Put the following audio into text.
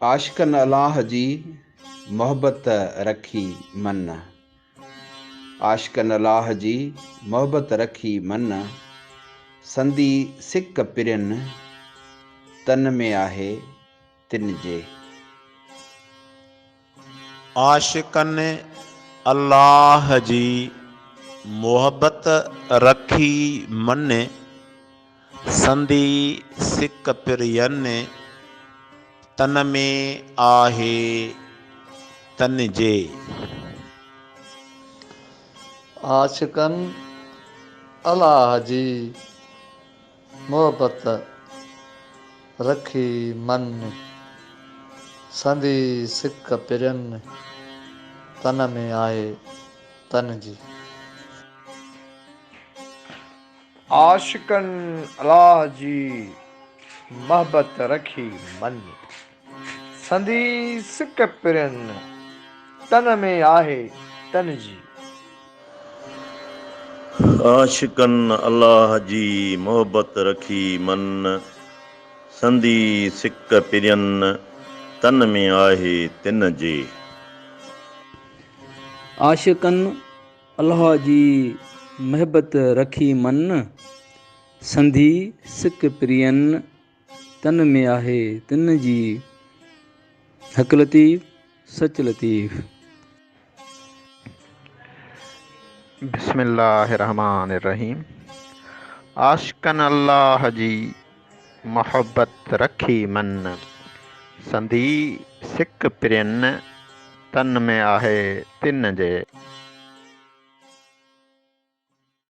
عاشقن الله جي محبت رکي من. عاشقن الله جي محبت رکي من، سندي سڪ پرين تن ۾ آهي تن جي. عاشقن الله جي محبت رکي من، سندي سڪ پرين تن ۾ آهي تن جي. عاشقن الله جي محبت رکي من، سندي سڪ پرين تن ۾ آهي تن جي. عاشقن الله جي محبت رکي من، سندي سڪ پرين تن ۾ آهي تن جي. عاشقن الله جي محبت رکي من، سندي سڪ پرين تن ۾ آهي تن جي. عاشقن الله جي محبت رکي من، سندي سڪ پرين تن ۾ آهي تن جي. حق لطيف سچ لطيف. بسم الله الرحمٰن الرحيم عاشقن الله جي محبت رکي من، سندي سڪ پرين تن ۾ آهي تن جي.